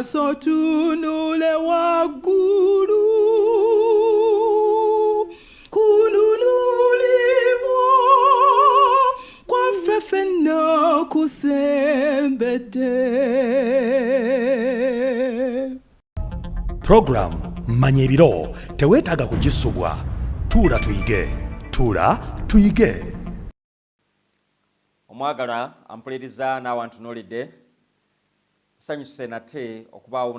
Maaso otunule waggulu kununulibwa kwaffe ffenna okusembedde. Puroguramu Manya Ebiro teweetaaga kugisubwa. Tuula tuyige. Tuula tuyige. Omwagalwa ampuliriza naawe antunuulidde, nsanyuse nate okubaawo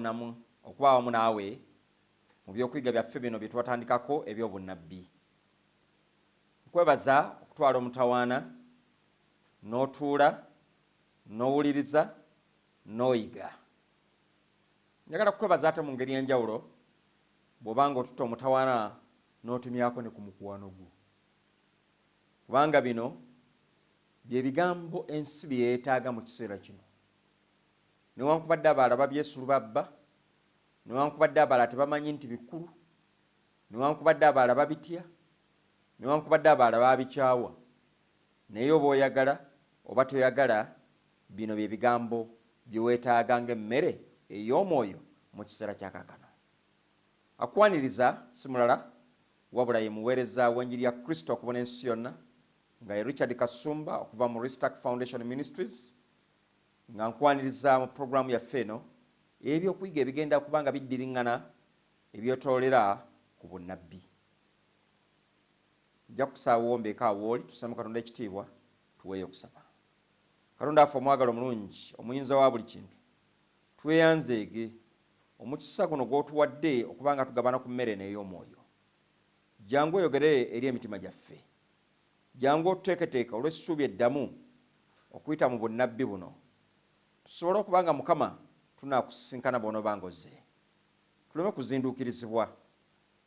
wamu naawe mu by'okuyiga byaffe bino bye twatandikako eby'obunnabbi. Nkwebaza okutwala omutawaana n'otuula n'owuliriza n'oyiga. Njagala kukwebaza ate mu ngeri y'enjawulo bw'oba ng'otutte omutawaana n'otumyako ne ku mukwano gwo. Kubanga bino bye bigambo ensi bye yeetaaga mu kiseera kino. Newankubadde abalala babyesulubabba, newankubadde abalala tebamanyi nti bikulu, newankubadde abalala babitya, newankubadde abalala babikyawa, naye oba oyagala oba toyagala, bino bye bigambo bye weetaaga ng'emmere ey'omwoyo mu kiseera kya kaakano. Akwaniriza si mulala wabula ye muweereza w'enjiri ya Kristo okubuna ensi yonna nga ye Richard Kasumba okuva mu Restack Foundation Ministries nga nkwaniriza mu pulogulaamu yaffe eno ey'ebyokuyiga ebigenda okuba nga biddiriŋŋana ebyetoolera ku bunnabbi. Nja kukusaba wombeeko awo wooli tussemu Katonda ekitiibwa tuweeyo okusaba. Katonda waffe omwagala omulungi omuyinza wa buli kintu tweyanzeege omukisa guno gw'otuwadde okuba nga tugabana ku mmere eno ey'omwoyo. Jangu oyogere eri emitima gyaffe. Jangu otuteeketeeke olw'essuubi eddamu okuyita mu bunnabbi buno. Tusobole okuba nga Mukama tunaakusisinkana bw'onooba ng'ozze. Tuleme kuzinduukirizibwa.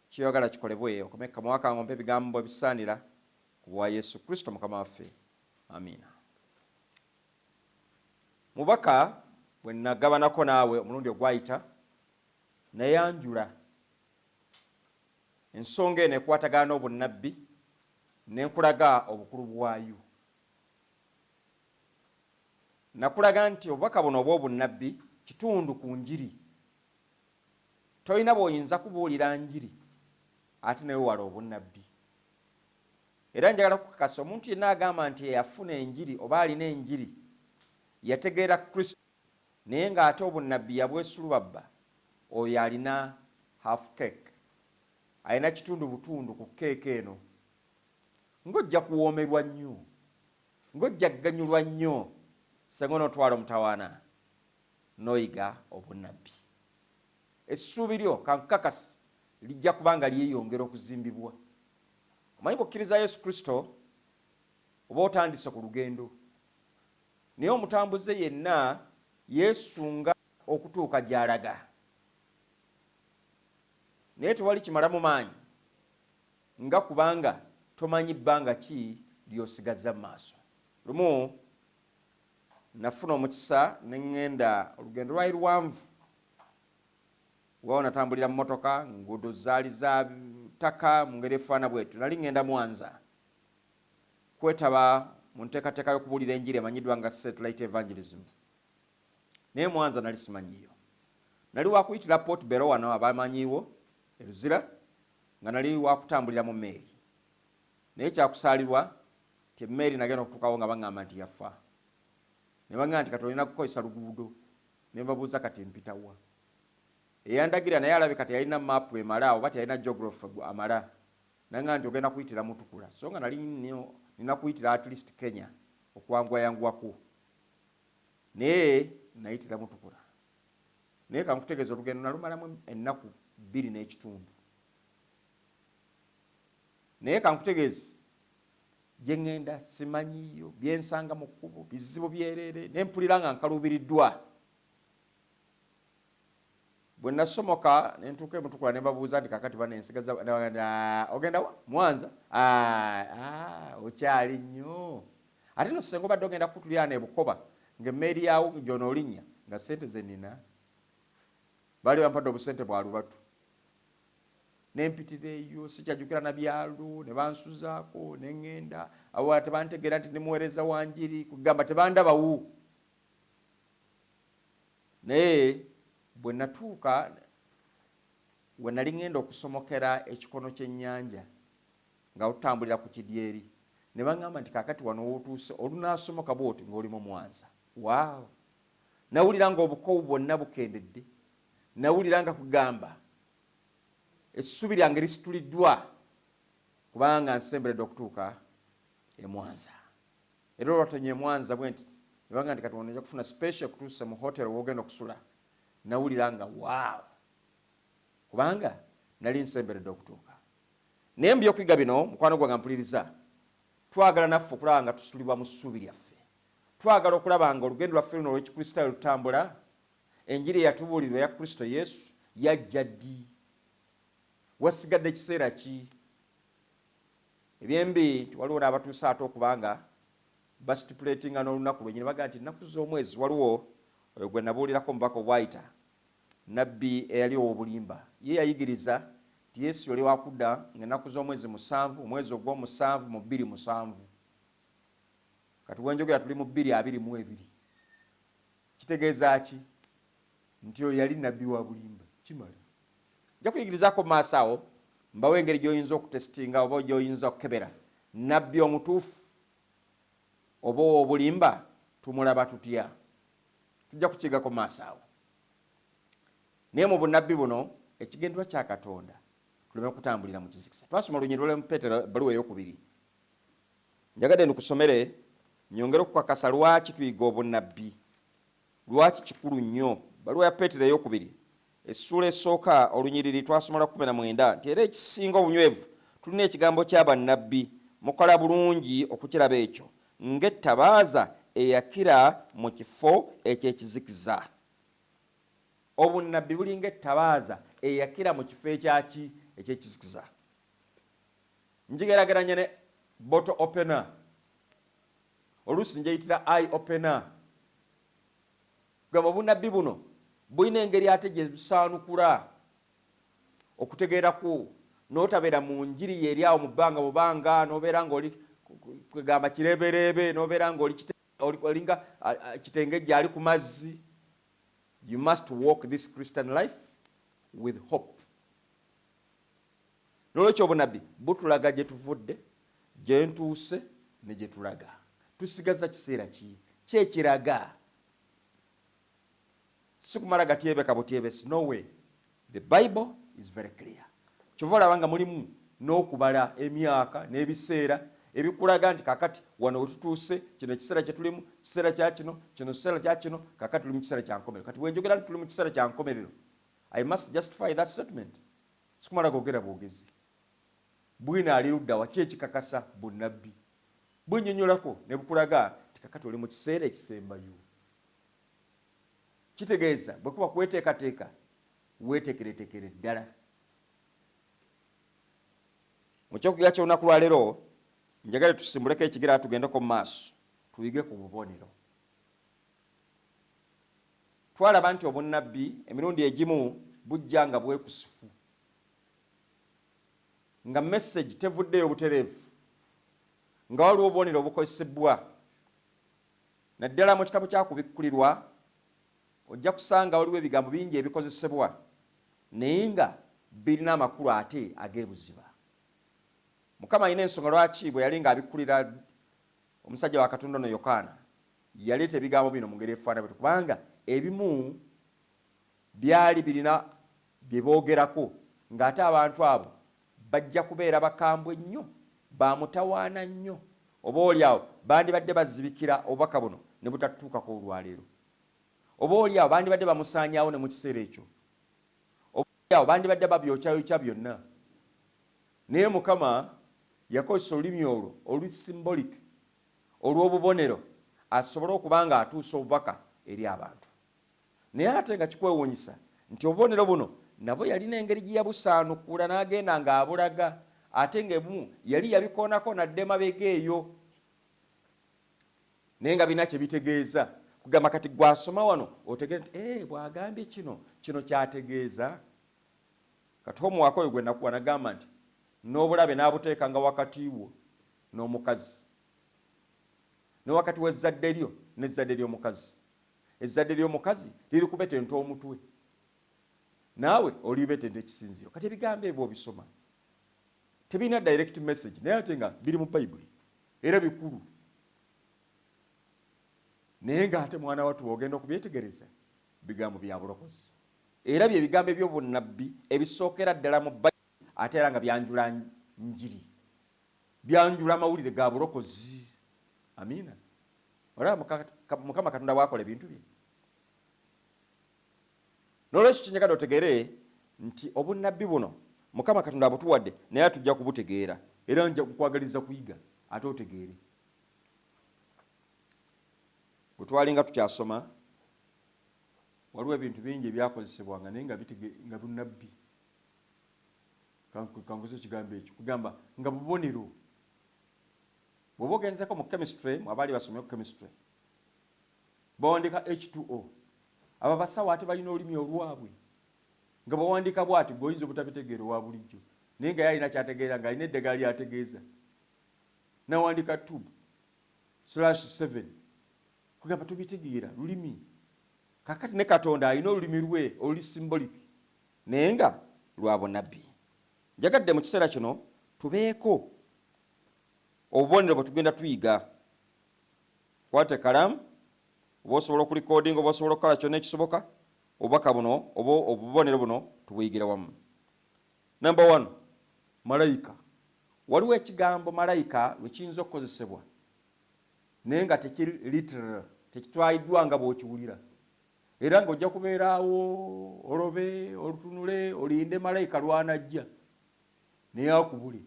Ky'oyagala kikolebwe okome kamwa kange ompe ebigambo ebisaanira ku bwa Yesu Kristo Mukama waffe. Amiina. Mubaka bwe nagabanako naawe omulundi ogwayita, nayanjula ensonga eno ekwatagana n'obunnabbi ne nkulaga obukulu bwayo. Nakulaga nti obubaka buno obw'obunnabbi kitundu ku njiri. Tolina bw'oyinza kubuulira njiri ate ne weewala obunnabbi. Era njagala kukakasa omuntu yenna agamba nti eyafuna enjiri oba alina enjiri yategeera Kristo naye ng'ate obunnabbi yabwesulubabba, oyo alina half cake, alina kitundu butundu ku keeke eno. Ng'ojja kuwoomerwa nnyo, ng'ojja kuganyulwa nnyo senga onootwala omutawaana n'oyiga obunnabbi. Essuubi lyo kankukakase lijja kuba nga lyeyongera okuzimbibwa. Omanyi bw'okkiriza Yesu Kristo oba otandise ku lugendo. Naye omutambuze yenna yeesunga okutuuka gy'alaga. Naye tewali kimalamu maanyi nga kubanga tomanyi bbanga ki ly'osigazza mu maaso. Lumu nafuna omukisa ne ŋŋenda, olugendo lwali luwanvu. Weewaawo natambulira mu mmotoka, nguudo zaali za ttaka mu ngeri efaana bw'etyo. Nali ŋŋenda Mwanza kwetaba mu nteekateeka y'okubuulira enjiri emanyiddwa nga Satellite Evangelism. Naye Mwanza nali simanyiiyo. Nali wa kuyitira Port Bell wano abamanyiiwo e Luzira, nga nali wa kutambulira mu mmeeri. Naye kyakusaalirwa nti emmeeri nagenda okutuukawo nga baŋŋamba nti yafa. Ne baŋŋamba nti kati olina kukozesa luguudo. Ne mbabuuza kati mpita wa? Eyandagira naye alabika teyalina map emala oba teyalina geography amala. Nangamba nti ogenda kuyitira Mutukula. So nga nali nina kuyitira at least Kenya okwanguwayanguwako. Naye nayitira Mutukula. Naye kankutegeeze olugendo nalumalamu ennaku bbiri n'ekitundu. Naye kankutegeeze gye ŋŋenda simanyiiyo, bye nsanga mu kkubo bizibu byereere, ne mpulira nga nkaluubiriddwa. Bwe nasomoka ne ntuuka e Mutukula ne mbabuuza nti kaakati bane nsigaza, ne bagamba nti aah ogenda wa? Mwanza? Aah aah okyali nnyo. Ate no ssenga obadde ogenda kutuliraana e Bukoba ng'emmeeri yaawo gy'onoolinnya nga ssente ze nnina baali bampadde obusente bwa lubatu. Ne mpitira eyo sikyajjukira na byalo ne bansuzaako ne ŋŋenda awalala tebantegeera nti ndi muweereza wa njiri kugamba tebandabawo. Naye Bwe natuuka we nali ŋŋenda okusomokera ekikono ky'ennyanja nga otambulira ku kidyeri, ne baŋŋamba nti kaakati wano wootuuse olunaasomoka bw'oti ng'oli mu Mwanza. Waawo, nawulira ng'obukowu bwonna bukendedde, nawulira nga kugamba essuubi lyange lisituliddwa kubanga nsemberedde okutuuka e Mwanza. Era olwatonye e Mwanza bwe nti ne bagamba nti kati wano ojja kufuna special ekutuuse mu hotel w'ogenda okusula, nawulira nga waawo, kubanga nali nsemberedde okutuuka. Naye mu byokuyiga bino, mukwano gwange mpuliriza, twagala naffe okulaba nga tusitulibwa mu ssuubi lyaffe. Twagala okulaba nga olugendo lwaffe luno olw'Ekikristaayo lutambula. Enjiri eyatubuulirwa eya Kristo Yesu yajja ddi? Wasigadde kiseera ki? Ebyembi nti waliwo n'abatuuse ate okuba nga basitipulatinga n'olunaku lwennyini, bagamba nti ennaku z'omwezi. Waliwo oyo gwe nabuulirako omubaka obwayita, nabbi eyali ow'obulimba, ye yayigiriza nti Yesu yali wakudda ng'ennaku z'omwezi 7, omwezi ogw'omusanvu mu bbiri musanvu. Kati wenjogera tuli mu 2022. Kitegeeza ki? Nti oyo yali nabbi wa bulimba. Kimala nja kuyigirizaako mu maaso awo, mbawo engeri gy'oyinza okutesitinga oba gy'oyinza okukebera nabbi omutuufu oba ow'obulimba tumulaba tutya. Tujja kukigako mu maaso awo. Naye mu bunnabbi buno ekigendererwa kya Katonda tuleme kutambulira mu kizikiza. Twasoma olunyiriri lwa Peetero ebbaluwa eyokubiri. Njagadde nkusomere nyongere okukakasa lwaki tuyiga obunnabbi, lwaki kikulu nnyo. Bbaluwa ya Peetero eyokubiri essuula esooka olunyiriri twasoma lwa 19 nti era ekisinga obunywevu tulina ekigambo kya bannabbi, mukola bulungi okukiraba ekyo ng'ettabaaza eyakira mu kifo eky'ekizikiza. Obunnabbi bulinga ettabaaza eyakira mu kifo ekyaki? Ekyekizikiza. Njigeraageranya ne bottle opener, oluusi njeyitira eye opener. Kugamba obunnabbi buno bulina engeri ate gye busaanukula okutegeeraku, n'otabeera mu njiri ye eri awo mu bbanga bubanga, n'obeera ng'oli kwegamba kireebereebe, n'obeera ng'oli olinga kitengejja ali ku mazzi. You must walk this Christian life with hope. N'olwekyo obunabbi butulaga gye tuvudde, gye ntuuse ne gye tulaga. Tusigaza kiseera ki? Kyekiraga si kumala gatyebeka butyebesi. No way, the Bible is very clear. Kyova olaba nga mulimu n'okubala emyaka n'ebiseera ebikulaga nti kakati wano wetutuuse, kino ekiseera kye tulimu kiseera kya kino, kino kiseera kya kino, kakati tuli mu kiseera kya nkomerero. Kati bwenjogera nti tuli mu kiseera kya nkomerero, I must justify that statement. Sikumala gogera bwogezi. Bwino ali ludda wa? Ki ekikakasa? Bunnabbi bwennyonnyolako ne bukulaga nti kakati oli mu kiseera ekisembayo. Kitegeeza bwe kuba kweteekateeka, weeteekereteekere ddala. Mu kyokuyiga ky'olunaku lwaleero njagale tusimbuleko ekigera tugendeko mu maaso tuyige ku bubonero. Twalaba nti obunnabbi emirundi egimu bujja nga bwekusifu, nga message tevuddeyo butereevu, nga waliwo obubonero obukozesebwa. Naddala mu kitabo kya Kubikkulirwa ojja kusanga waliwo ebigambo bingi ebikozesebwa naye nga birina amakulu ate ag'ebuziba. Mukama alina ensonga lwaki bwe yali ng'abikkulira omusajja wa Katonda ono Yokaana yaleeta ebigambo bino mu ngeri efaanana bwetyo, kubanga ebimu byali birina bye boogerako ng'ate abantu abo bajja kubeera bakambwe nnyo, bamutawaana nnyo, oba oli awo bandibadde bazibikira obubaka buno ne butatutuukako olwaleero, oba oli awo bandibadde bamusaanyaawo ne mu kiseera ekyo, oba oli awo bandibadde babyokyayokya byonna. Naye Mukama yakozesa olulimi olwo olu symbolic, olw'obubonero, asobole okuba nga atuusa obubaka eri abantu. Naye ate nga kikwewuunyisa nti obubonero buno nabwo yalina engeri gye yabusaanukula n'agenda ng'abulaga, ate ng'ebumu yali yabikoonako nadde mabega eyo, naye nga birina kye bitegeeza. Kugamba kati gw'asoma wano otegeere nti bw'agambye kino, kino kyategeeza. Kati homework oyo gwe nakuwa nagamba nti n'obulabe n'abuteekanga wakati wo n'omukazi, ne wakati w'ezzadde lyo n'ezzadde ly'omukazi. Ezzadde ly'omukazi lirikubetenta omutwe. Naawe olibetenta ekisinziro. Kati ebigambo ebyo obisoma tebirina direct message, naye ate nga biri mu Bayibuli era bikulu, naye ng'ate mwana wattu bw'ogenda okubyetegereza bigambo bya bulokozi, era bye bigambo eby'obunnabbi ebisookera ddala mu Bayibuli, ate era nga byanjula njiri, byanjula amawulire ga bulokozi. Amiina. Olaba Mukama Katonda bw'akola ebintu bye. N'olwekyo kyenjagala otegeere nti obunnabbi buno Mukama Katonda abutuwadde, naye atujja kubutegeera, era nja kukwagaliza kuyiga ate otegeere. Bwe twalinga tukyasoma, waliwo ebintu bingi ebyakozesebwanga naye nga bunnabbi. Kankozese ekigambo ekyo kugamba nga bubonero. Bw'oba ogenzeko mu chemistry, mwabaali basomye ku chemistry, bawandiika H2O. Abo abasawo ate balina olulimi olwabwe nga bawandiika bw'ati, gwe oyinza obutabitegeera owa bulijjo, naye nga ye alina ky'ategeera, ng'alina eddagala ly'ategeeza. N'awandiika 2/7, kugamba tobitegeera lulimi. Kakati ne Katonda alina olulimi lwe oluli symbolic naye nga lwa bunnabbi. Njagadde mu kiseera kino tubeeko obubonero bwe tugenda tuyiga. Kwata ekkalaamu, oba osobola okulikodinga, oba osobola okukola kyonna ekisoboka, obubaka buno oba obubonero buno tubuyigira wamu. Number 1, malayika. Waliwo ekigambo malayika lwe kiyinza okukozesebwa naye nga tekiri literal, tekitwaliddwa nga bw'okiwulira, era ng'ojja kubeeraawo olobe olutunule olinde malayika lw'anajja naye akubule.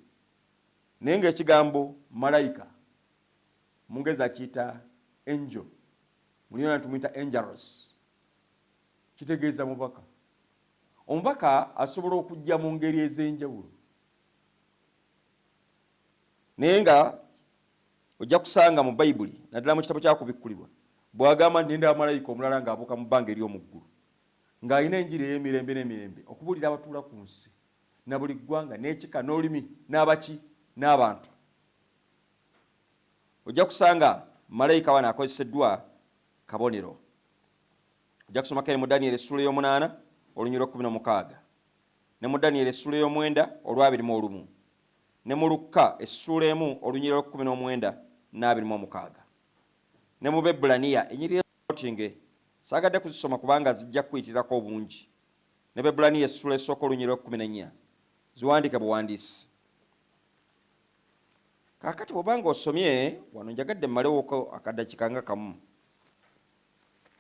Naye ng'ekigambo malayika Mungereza akiyita angel, Muluyona tumuyita angelos, kitegeeza mubaka. Omubaka asobola okujja mu ngeri ez'enjawulo, naye nga ojja kusanga mu Bayibuli naddala mu kitabo kya Kubikkulirwa bw'agamba nti ndaba malayika omulala ng'abuuka mu bbanga ery'omu ggulu ng'alina enjiri ey'emirembe n'emirembe okubuulira abatuula ku nsi na buli ggwanga n'ekika n'olulimi n'abaki n'abantu. Ojja kusanga malayika wano akozeseddwa kabonero. Ojja kusomako eri mu Danyeri essuula ey'omunaana olunyiriri lw'ekkumi n'omukaaga, ne mu Danyeri essuula ey'omwenda olw'abiri mu olumu, ne mu Lukka essuula 1 olunyiriri lw'ekkumi n'omwenda n'abiri mu omukaaga, ne mu Bebbulaniya ennyiriri ezotinge saagadde kuzisoma kubanga zijja kukuyitirako obungi, ne Bebbulaniya essuula esooka olunyiriri lw'ekkumi n'ennya. Ziwandiike buwandiisi. Kaakati bw'oba ng'osomye wano, njagadde mmalewoko akaddakiika nga kamu.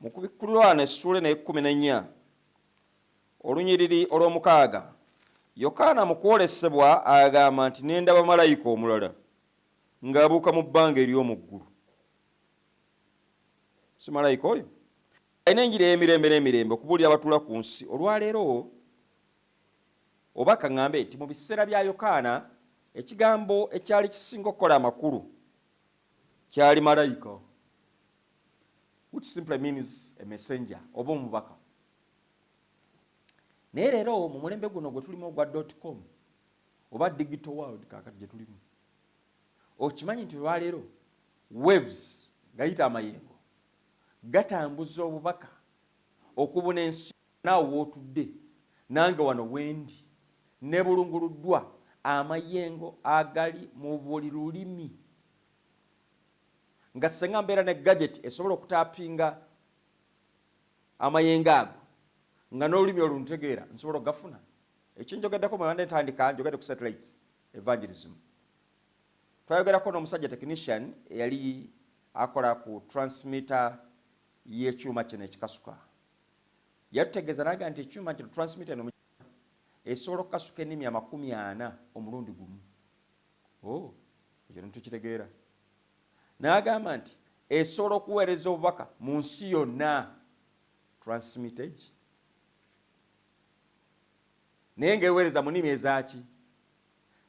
Mu Kubikkulirwa wano essuula eno ey'ekkumi n'ennya olunyiriri olw'omukaaga, Yokaana mu kwolesebwa agamba nti ne ndaba malayika omulala ng'abuuka mu bbanga ery'omu ggulu. Si malayika oyo alina enjiri ey'emirembe n'emirembe okubuulira abatuula ku nsi. Olwaleero oba kaŋŋambe nti mu biseera bya Yokaana ekigambo ekyali kisinga okukola amakulu kyali malayika, which simply means a messenger oba omubaka. Naye leero mu mulembe guno gwe tulimu ogwa .com oba digital world kaakati gye tulimu, okimanyi nti olwaleero waves gayita amayengo gatambuza obubaka okubuna ensi. Naawe w'otudde nange wano wendi nebulunguluddwa amayengo agali mu buli lulimi, nga senga mbeera ne gadget esobola okutapinga amayengo ago nga n'olulimi oluntegeera nsobola okugafuna. Ekinjogeddeko mwebadde ntandika njogedde ku satellite evangelism. Twayogerako n'omusajja technician eyali akola ku transmitter y'ekyuma kino ekikasuka. Yatutegeeza n'agamba nti ekyuma kino transmitter eno esobola okukasuka ennimi 40 omulundi gumu. Oh, ekyo netukitegeera. N'agamba nti esobola okuweereza obubaka mu nsi yonna transmittage, naye ng'eweereza mu nnimi ezaaki.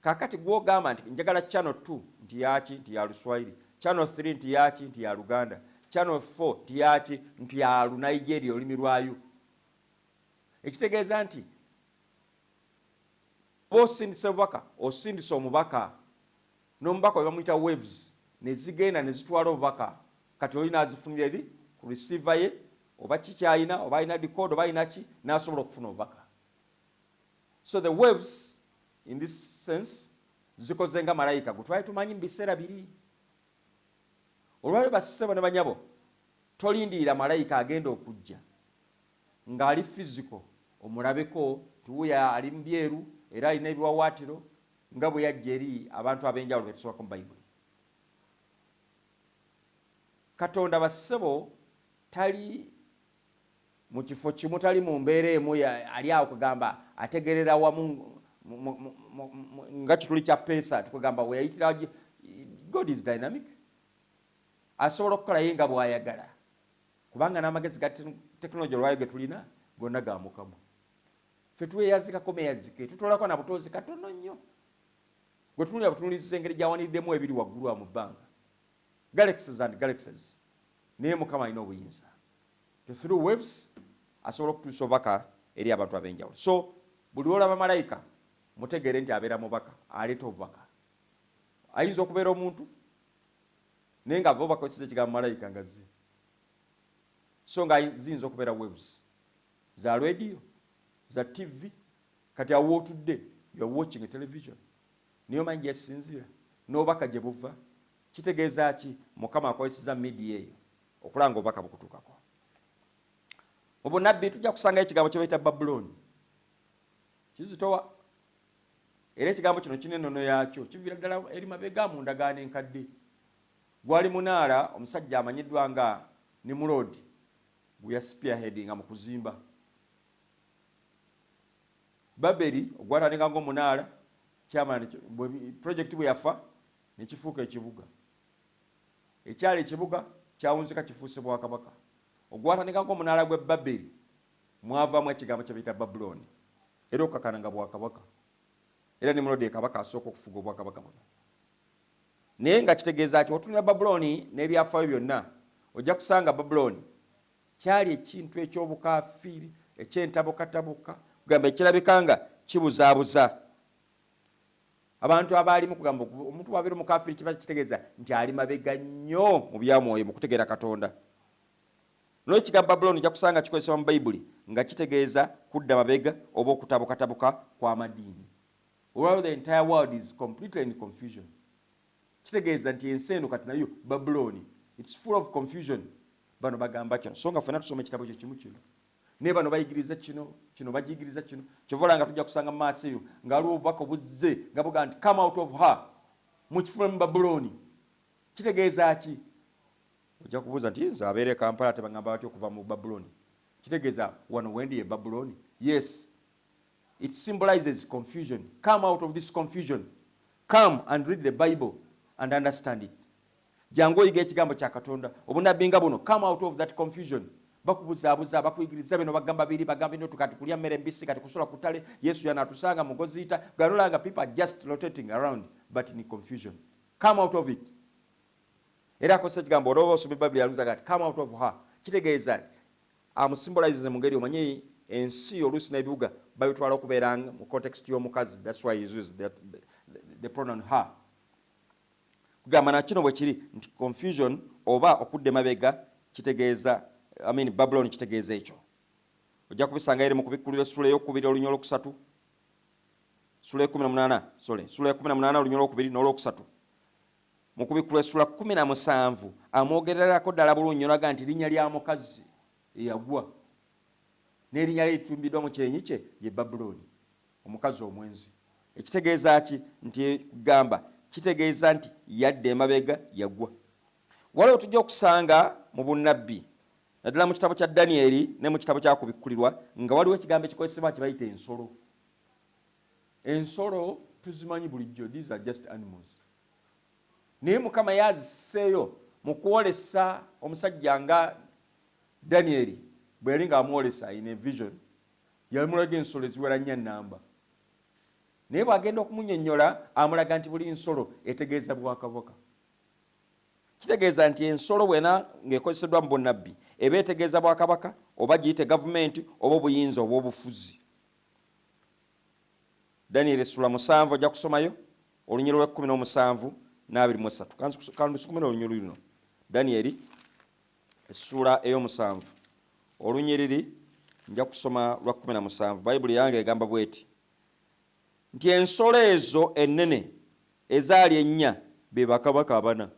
Kaakati gw'ogamba nti njagala channel 2 nti yaki nti ya Luswahili, channel 3 nti yaki nti ya Luganda, channel 4 nti yaki nti ya Lunigeria olulimi lwayo, ekitegeeza nti oba osindise obubaka, osindise omubaka, n'omubaka we bamuyita waves ne zigenda ne zitwala obubaka. Kati oli n'azifunira eri ku receiver ye oba kikyalina oba alina decoder oba alina ki, n'asobola okufuna obubaka. So the waves in this sense zikoze nga malayika gwe twali tumanyi mu biseera biri. Olwaliro bassebo ne banyabo, tolindirira malayika agenda okujja ng'ali physical omulabeko tuwuya ali mu byeru era alina ebiwawaatiro nga bwe yajja eri abantu ab'enjawulo betusomako mu Bayibuli. Katonda bassebo tali mu kifo kimu, tali mu mbeera emu, ali awo kugamba ategerera wamu nga kituli kya peesa tukugamba weyayitira. God is dynamic, asobola okukola ye nga bw'ayagala, kubanga n'amagezi ga tekinologi olwayo ge tulina gonna ga Mukama. Ffe tweyazikako meyazike, tutolako na butozi katono nnyo. Gwe tunulira butunuliza engeri gyawaniddemu ebiri waggulu awo mu bbanga, galaxies and galaxies, naye Mukama alina obuyinza. The through waves asobola okutuusa obubaka eri abantu ab'enjawulo. So buli lwolaba malayika mutegeere nti abeera mubaka, aleeta obubaka. Ayinza okubeera omuntu naye nga bo bakozesa ekigambo malayika nga zi, so nga ziyinza okubeera waves za radio, za TV. Kati awo otudde, you are watching a television, naye omanyi gyesinzira n'obubaka gye buva. Kitegeeza ki? Mukama akozeseza media eyo okulanga obubaka bukutuukako. Mu bunnabbi tujja kusangayo ekigambo kye bayita Babulooni. Kizitowa, era ekigambo kino kina ennono yaakyo, kiviira ddala eri mabega mu ndagaano enkadde. Gwali munaala omusajja amanyiddwa nga Nimurodi gwe yaspearheadinga mu kuzimba Baberi, ogwatandika ng'omunaala. Kyamala project bwe yafa ne kifuuka ekibuga. Ekyali ekibuga kyawunzika kifuuse bwakabaka. Ogwatandika ng'omunaala gw'e Baberi mwavaamu ekigambo kye bayita Babulooni, era okukakana nga bwakabaka. Era Nimurodi ye kabaka asooka okufuga obwakabaka buno. Naye nga kitegeeza ki? Otunula Babulooni n'ebyafaayo byonna, ojja kusanga Babulooni kyali ekintu eky'obukafiiri, ekyentabukatabuka, kugamba ekirabika nga kibuzaabuza abantu abaalimu. Kugamba omuntu bwabeera omukafiiri kiba kitegeeza nti ali mabega nnyo mu byamwoyo, mu kutegeera Katonda. N'ekigambo Babulooni ojja kusanga kikozesebwa mu Bayibuli nga kitegeeza kudda mabega oba okutabukatabuka kw'amadiini. Olwalwo the entire world is completely in confusion. Kitegeeza nti ensi eno kati nayo Babulooni, it's full of confusion. Bano bagamba kino, so nga ffena tusoma ekitabo kye kimu kino, naye bano bayigiriza kino, kino bagiyigiriza kino. Kyova olaba nga tujja kusanga mu maaso eyo nga waliwo obubaka obuzze nga bugaa nti come out of her, mukifune mu Babulooni. Kitegeeza ki? Ojja kubuuza nti nze abeera e Kampala, tebagamba batya okuva mu Babulooni? Kitegeeza wano wendi ye Babulooni? Yes, it symbolizes confusion. Come out of this confusion, come and read the Bible and understand it. Jangu oyiga ekigambo kya Katonda, obunabbi nga buno. Come out of that confusion. Bakubuzaabuza, bakuyigiriza bino, bagamba biri, bagamba bino, kati kulya mmere mbisi, kati kusula ku ttale, Yesu yanaatusanga mugoziita ganolanga. People are just rotating around but in confusion. Come out of it. Era akozesa ekigambo, olwoba osoma Bayibuli yaluzaga nti come out of her. Kitegeeza nti amusymbolize mu ngeri, omanyi ensi oluusi n'ebibuga babitwala okubeera mu context y'omukazi. That's why he uses the pronoun her. Kugamba nakino bwe kiri nti confusion oba okudda emabega kitegeeza, I mean, Babylon kitegeeza ekyo. Ojja kubisanga eri mu Kubikkulirwa essula eyokubiri olunya olwokusatu, sula 18, sorry, sula 18 olunya olwokubiri n'olwokusatu. Mu Kubikkulwa essula 17 amwogererako ddala bulungi, olaga nti linnya lya mukazi eyagwa n'erinnya lye litumbiddwa mu kyenyi kye ye Babulooni, omukazi omwenzi. Ekitegeeza ki? Nti kugamba kitegeeza nti yadda emabega, yagwa. Waliwo tujja okusanga mu bunnabbi, naddala mu kitabo kya Danyeri ne mu kitabo kya Kubikkulirwa, nga waliwo ekigambo ekikozesebwa kye bayita ensolo. Ensolo tuzimanyi bulijjo, these are just animals, naye Mukama yaziseeyo mu kwolesa omusajja nga Danyeri. Bwe yali ng'amwolesa in a vision, yamulaga ensolo eziwera nnya namba, naye bw'agenda okumunyonnyola amulaga nti buli nsolo etegeeza bwakabaka. Kitegeeza nti ensolo bwena ng'ekozeseddwa mu bunnabbi eba etegeeza bwakabaka, oba giyite gavumenti, oba obuyinza obw'obufuzi. Danyeri essula 7, ojja kusomayo olunyiro lw'e17 n'23. Kandusukumire olunyiriri luno. Danyeri essuula ey'omusanvu, olunyiriri nja kusoma lwa 17. Bayibuli yange egamba bweti. Nti ensolo ezo ennene ezaali ennya be bakabaka abana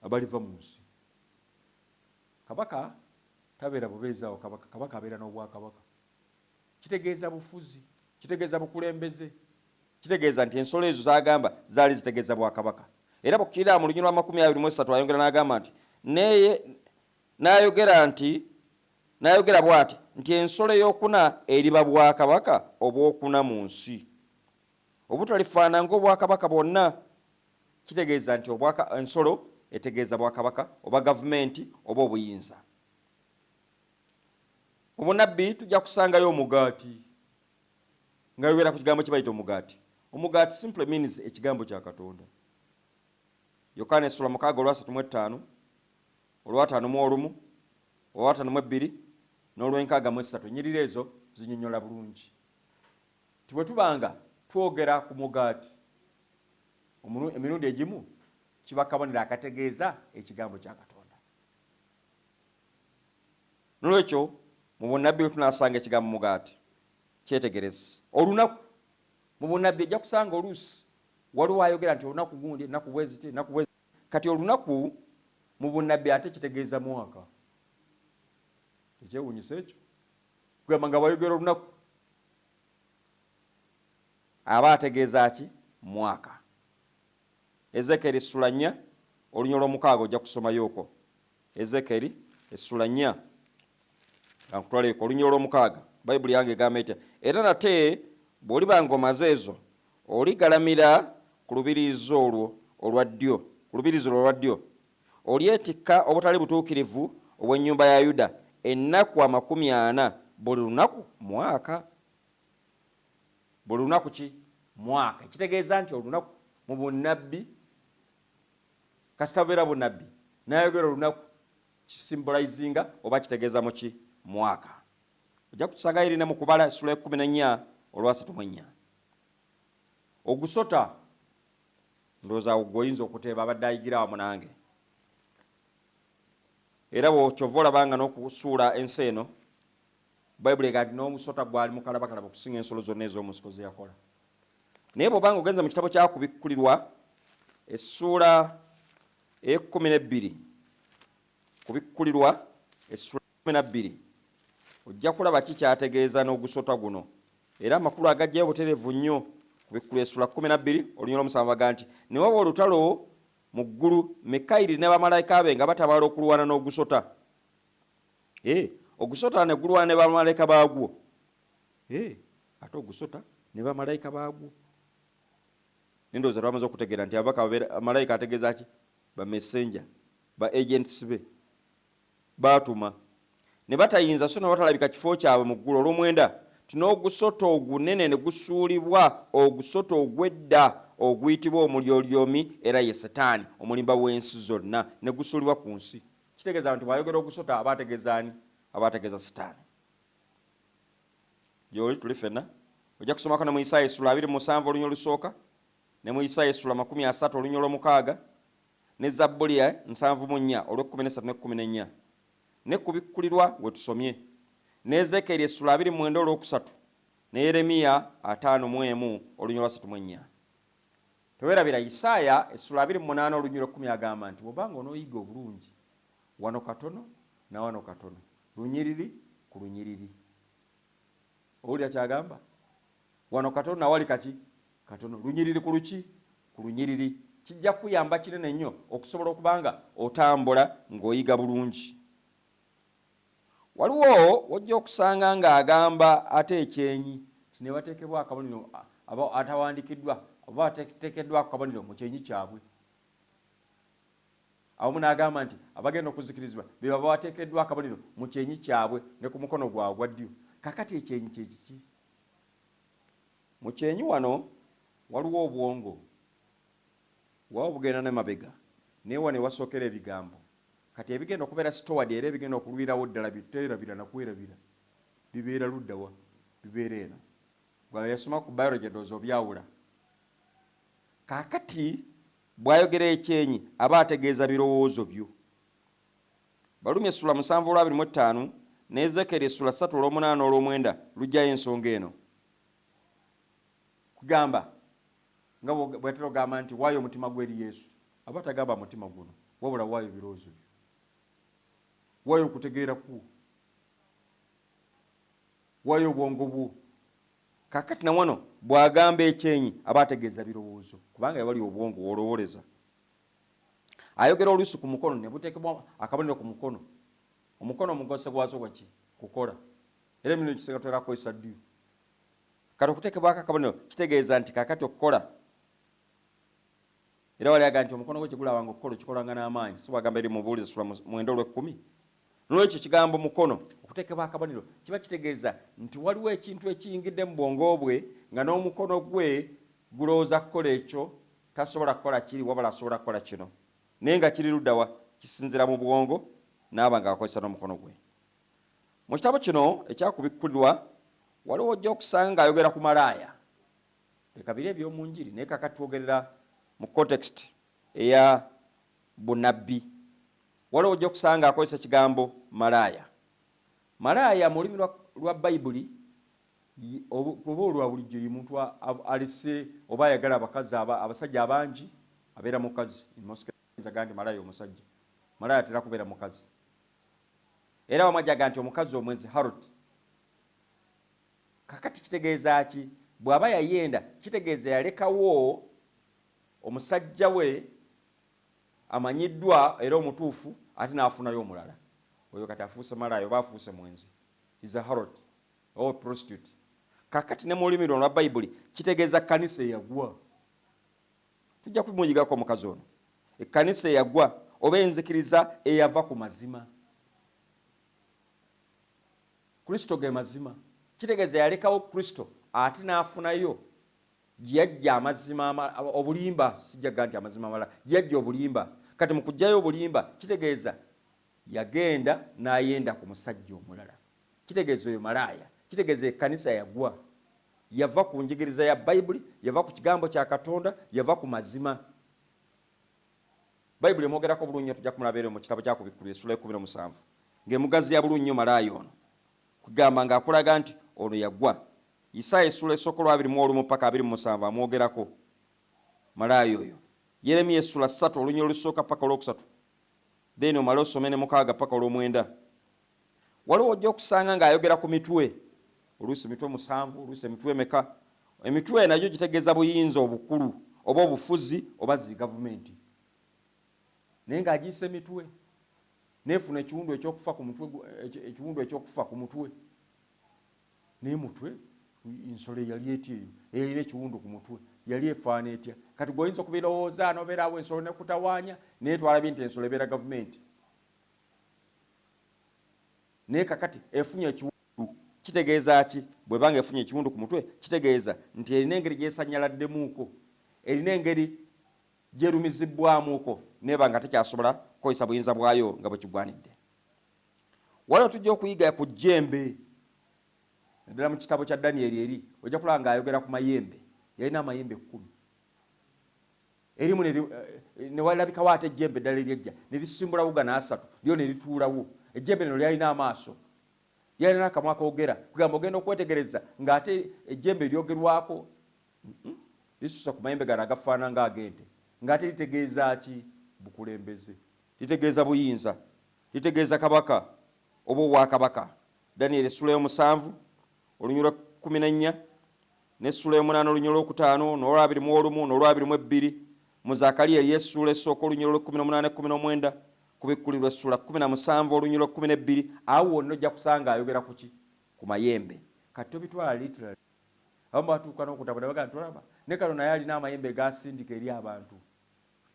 abaliva mu nsi. Kabaka tabeera bubeezi awo kabaka, kabaka abeera n'obwakabaka. Kitegeeza bufuzi, kitegeeza bukulembeze, kitegeeza nti ensolo ezo z'agamba zaali zitegeeza bwakabaka. Era bw'okkirira mu lunyiriri lwa 23 ayongera n'agamba nti, Neye, n'ayogera nti, n'ayogera bw'ati nti ensolo ey'okuna eriba bwakabaka obw'okuna mu nsi, obutalifaanana ng'obwakabaka bwonna. Kitegeeza nti obwaka, ensolo etegeeza bwakabaka oba gavumenti oba obuyinza. Mu bunnabbi tujja kusangayo omugaati, nga yogera ku kigambo kye bayita omugaati. Omugaati simply means ekigambo kya Katonda. Yokaana essula 6 olwasatu mu ettaano, olwataano mu olumu, olwataano mu ebbiri, n'olwenkaaga mu essatu. Ennyiriri ezo zinnyonnyola bulungi nti bwe tuba nga twogera ku mugaati, emirundi egimu kiba kabonero akategeeza ekigambo kya Katonda. Nolwekyo mu bunnabbi bwe tunaasanga ekigambo mugaati, kyetegereze. Olunaku mu bunnabbi ojja kusanga oluusi waliwo ayogera nti olunaku gundi, ennaku bwe ziti, ennaku bwe ziti. Kati olunaku mu bunnabbi ate kitegeeza mwaka. Tekyewuunyisa ekyo? Kugamba nga bw'ayogera olunaku aba ategeeza ki? Mwaka. Ezeekeri essula 4 oluny olwomukaaga ojja kusomayooko. Ezeekeri essula 4 nga nkutwaleeko oluny olwomukaaga, Bayibuli yange egamba etya? Era nate bw'oliba ng'omaze ezo, oligalamira ku lubiriizi olwo olwa ddyo, ku lubiriizi olwo olwa ddyo, olyetikka obutali butuukirivu obw'ennyumba ya Yuda ennaku 40, buli lunaku mwaka. Buli lunaku ki? Mwaka. Ekitegeeza nti olunaku mu bunnabbi, kasita bubeera bunnabbi, n'ayogera olunaku, kisimbolizinga oba kitegeeza mu ki? Mwaka. Ojja kukisangayo eri ne mu Kubala essula ekkumi n'ennya olwasatu mu ennya. Ogusota, ndowooza awo ggwe oyinza okuteeba abadde ayigira awamu nange. Era ky'ova olaba nga n'okusuula ensi eno, Bayibuli egamba nti n'omusota gwali mukalabakalaba okusinga ensolo zonna ez'omu nsiko ze yakola. Naye bw'oba nga ogenze mu kitabo kya Kubikkulirwa essuula ey'ekkumi n'ebbiri, Kubikkulirwa essuula 12, ojja kulaba ki ky'ategeeza n'ogusota guno. Era amakulu agajjayo butereevu nnyo. Kubikkulirwa essuula 12 oluny olw'omusanvu agamba nti, Ne waba olutalo mu ggulu, Mikayiri ne bamalayika be nga batabaala okulwana n'ogusota. Ogusota ne gulwana ne bamalayika baagwo. Ate ogusota ne bamalayika baagwo. Naye ndowooza twamaze okutegeera nti ababaka babeera, malayika ategeeza ki? Ba messenger, ba agents be. Baatuma. Ne batayinza so ne watalabika kifo kyabwe mu ggulu. Olwomwenda, nti n'ogusota ogunene ne gusuulibwa, ogusota ogw'edda oguyitibwa Omulyolyomi era ye Setaani, omulimba w'ensi zonna, ne gusuulibwa ku nsi. Kitegeeza nti bw'ayogera ogusota aba ategeeza ani? Aba ategeeza Sitaani. Gy'oli tuli ffenna. Ojja kusomako ne mu Isaaya essula 27 oluny olusooka, ne mu Isaaya essula 30 oluny olwomukaaga, ne Zabbuli 74 olw'ekkumi n'essatu n'ekkumi n'ennya, ne Kubikkulirwa we tusomye, ne Ezeekeeri essula 29 olwokusatu, ne Yeremiya 51 oluny olwasatu mu ennya. Teweerabira, Isaaya essula 28 oluny olw'ekkumi agamba nti bw'oba nga onooyiga obulungi, wano katono na wano katono, lunyiriri ku lunyiriri. Owulira ky'agamba? Wano katono na wali kaki? Katono. Lunyiriri ku luki? Ku lunyiriri. Kijja kukuyamba kinene nnyo okusobola okuba nga otambula ng'oyiga bulungi. Waliwo w'ojja okusanga ng'agamba ate ekyenyi nti ne bateekebwa akabonero aba atawandiikiddwa oba ateekeddwako akabonero mu kyenyi kyabwe. Awamu n'agamba nti abagenda okuzikirizibwa be baba bateekeddwa akabonero mu kyenyi kyabwe ne ku mukono gwabwe ogwa ddyo. Kaakati ekyenyi kye kiki? Mu kyenyi wano waliwo obwongo, waawo bugenda n'emabega, naye wano ewasookera ebigambo. Kati ebigenda okubeera stored era ebigenda okulwirawo ddala bye tuteerabira na kwerabira bibeera ludda wa? Bibeera eno. Ggwe eyasoma ku biology ndowooza obyawula. Kaakati bw'ayogera ekyenyi aba ategeeza birowoozo byo. Baruumi essula 7 olw'abiri mu ettaano ne Ezeekyeri essula 3 olw'omunaana n'olw'omwenda luggyayo ensonga eno. Kugamba nga bw'atera okugamba nti waayo omutima gwe eri Yesu, aba tagamba mutima guno, wabula waayo ebirowoozo byo, waayo okutegeera kwo, waayo obwongo bwo. Kakati na wano bw'agamba ekyenyi aba ategeeza birowoozo, kubanga yawali obwongo w'olowooleza. Ayogera oluusi ku mukono ne buteekebwa akabonero ku mukono. Omukono omugose gwazo gwaki kukola, era emirundi egisinga tutera kukozesa ddyo. Kati okuteekebwako akabonero kitegeeza nti kakati okukola, era wali agamba nti omukono gwe kyegulabanga okukola okikolanga n'amaanyi, si bwagamba eri mu Buulizi ssuula 9 olw'ekkumi. N'olwekyo ekigambo mukono okuteekebwa akabonero kiba kitegeeza nti waliwo ekintu ekiyingidde mu bwongo bwe nga n'omukono gwe gulowooza kukola ekyo, tasobola kukola kiri wabula asobola kukola kino, naye nga kiri ludda wa? Kisinziira mu bwongo n'aba ng'akozesa n'omukono gwe. Mu kitabo kino ekyakubikkulirwa waliwo ojja okusanga ng'ayogera ku malaaya. Leka biri eby'omu njiri, naye kaakati twogerera mu context eya bunnabbi. Waliwo ojja okusanga ng'akozesa ekigambo malaaya. Malaaya mu lulimi lwa Bayibuli oba olwa bulijjo ye muntu alese oba ayagala abakazi abasajja abangi, abeera mukazi. In most cases agamba nti malaaya omusajja, malaaya atera kubeera mukazi. Era wamu ajja agamba nti omukazi omwenzi, harlot. Kakati kitegeeza ki? Bw'aba yayenda kitegeeza yalekawo omusajja we amanyiddwa era omutuufu, ate n'afunayo omulala. Oyo kati afuuse malaaya oba afuuse mwenzi, is a harlot or prostitute. Kakati ne mu lulimi luno lwa Bayibuli kitegeeza kkanisa eyagwa. Tujja kumuyigako omukazi ono, ekkanisa eyagwa oba enzikiriza eyava ku mazima. Kristo ge mazima, kitegeeza yalekawo Kristo ate n'afunayo gye yajja amazima obulimba, sijja kugamba nti amazima amalala, gye yajja obulimba. Kati mu kuggyayo obulimba kitegeeza yagenda n'ayenda ku musajja omulala, kitegeeza oyo malaaya, kitegeeza ekkanisa yagwa, yava ku njigiriza ya Bayibuli, yava ku kigambo kya Katonda, yava ku mazima. Bayibuli emwogerako bulungi nnyo, tujja kumulaba eri mu kitabo kya Kubikkulirwa essula y'ekkumi n'omusanvu ng'emugaziya bulungi nnyo malaaya ono, kugamba ng'akulaga nti ono yagwa. Isaaya essula esooka olwa 21 paka 27 amwogerako malaaya oyo. Yeremiya essula 3 olunyiriri olusooka paka olwokusatu, then omale osome ne 6 paka olwomwenda. Waliwo ojja okusanga ng'ayogera ku mitwe, oluusi mitwe 7, oluusi emitwe emeka. Emitwe nagyo gitegeeza buyinza obukulu oba obufuzi oba zi gavumenti, naye ng'agiyisa emitwe neefuna ekiwundu ekyokufa ku mutwe, ekiwundu ekyokufa ku mutwe. Naye mutwe ensolo eyali etya eyo eyalina ekiwundu ku mutwe yali efaana etya? Kati gwe oyinza okubirowooza n'obeeraawo ensolo nekutawaanya, naye twalabye nti ensolo ebeera gavumenti, naye kakati efunye ekiwundu kitegeeza ki? Bw'ebanga efunye ekiwundu ku mutwe kitegeeza nti erina engeri gy'esannyaladdemuuko, erina engeri gy'erumizibbwamuuko, neeba nga tekyasobola kukozesa buyinza bwayo nga bwe kigwanidde. Waliwo tujja okuyiga ku jjembe, naddala mu kitabo kya Daniyeri eri ojja kulaba ng'ayogera ku mayembe. Yalina amayembe 10, erimu ne walabikawo ate ejjembe eddala eryajja ne lisimbulawo gano 3, lyo ne lituulawo. Ejjembe lino lyalina amaaso, lyalina akamwa akoogera, kugamba ogenda okwetegereza ng'ate ejjembe eryogerwako lisusa ku mayembe gano agafaanana ng'ag'ente, ng'ate litegeeza ki? Bukulembeze, litegeeza buyinza, litegeeza kabaka oba obwakabaka. Daniyeri essula y'omusanvu olunyiriri lwa kkumi na nnya n'essula y'omunaana olunyiriri olwokutaano n'olwabiri mu olumu n'olwabiri mu ebbiri. Mu Zakariya eriyo essuula esooka olunyiriri olw'ekkumi n'omunaana ekkumi n'omwenda, Kubikkulirwa essula 17 olunyiriri lwa 12. Awo wonna ojja kusanga ayogera ku ki? Ku mayembe. Kati tobitwala literally. Abamu batuuka n'okutabula bagamba nti olaba ne kano naye alina amayembe gasindika eri abantu.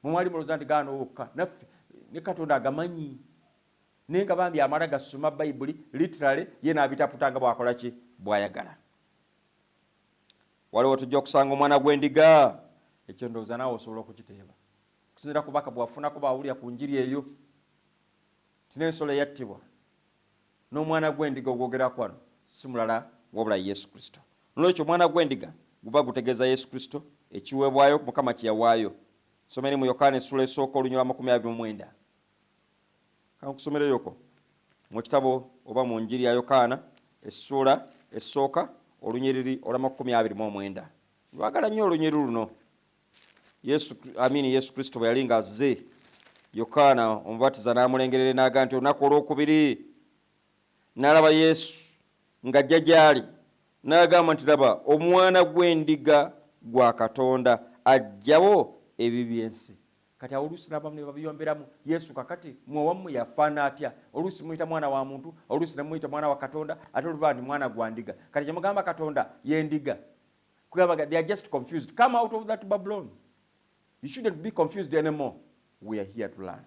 Mwe mwali mulowooza nti gaano wokka, naffe ne Katonda agamanyi. Naye nga bambi amala gasoma Bayibuli literally, ye n'abitaputa nga bw'akola ki? Bw'ayagala. Waliwo tujja okusanga omwana gw'endiga, ekyo ndowooza naawe osobola okukiteeba okusinziira ku bubaka bwafunako bwawulira ku njiri eyo, nti n'ensolo eyattibwa n'omwana gw'endiga ogwogerako wano si mulala wabula Yesu Kristo. N'olwekyo omwana gw'endiga guba gutegeeza Yesu Kristo, ekiweebwayo Mukama kye yawaayo. Soma eri mu Yokaana essula esooka olunyiriri lwa 29. Kankusomereyoko mu kitabo oba mu njiri ya Yokaana essuula esooka olunyiriri olwa 29. Lwagala nnyo olunyiri luno. Yesu, amini, Yesu Kristo bwe yali ng'azze, Yokaana Omubatiza n'amulengerera n'aga nti olunaku olwokubiri n'alaba Yesu ng'ajja gy'ali, n'agamba nti, laba omwana gw'endiga gwa Katonda aggyawo ebibi by'ensi. Kati awo oluusi n'abamu ne babiyomberamu, Yesu kakati mmwe wammwe yafaana atya? Oluusi muyita mwana wa muntu, oluusi ne muyita mwana wa Katonda, ate oluva nti mwana gwa ndiga. Kati kye mugamba Katonda ye ndiga. Kugamba they are just confused. Come out of that Babylon. You shouldn't be confused anymore. We are here to learn.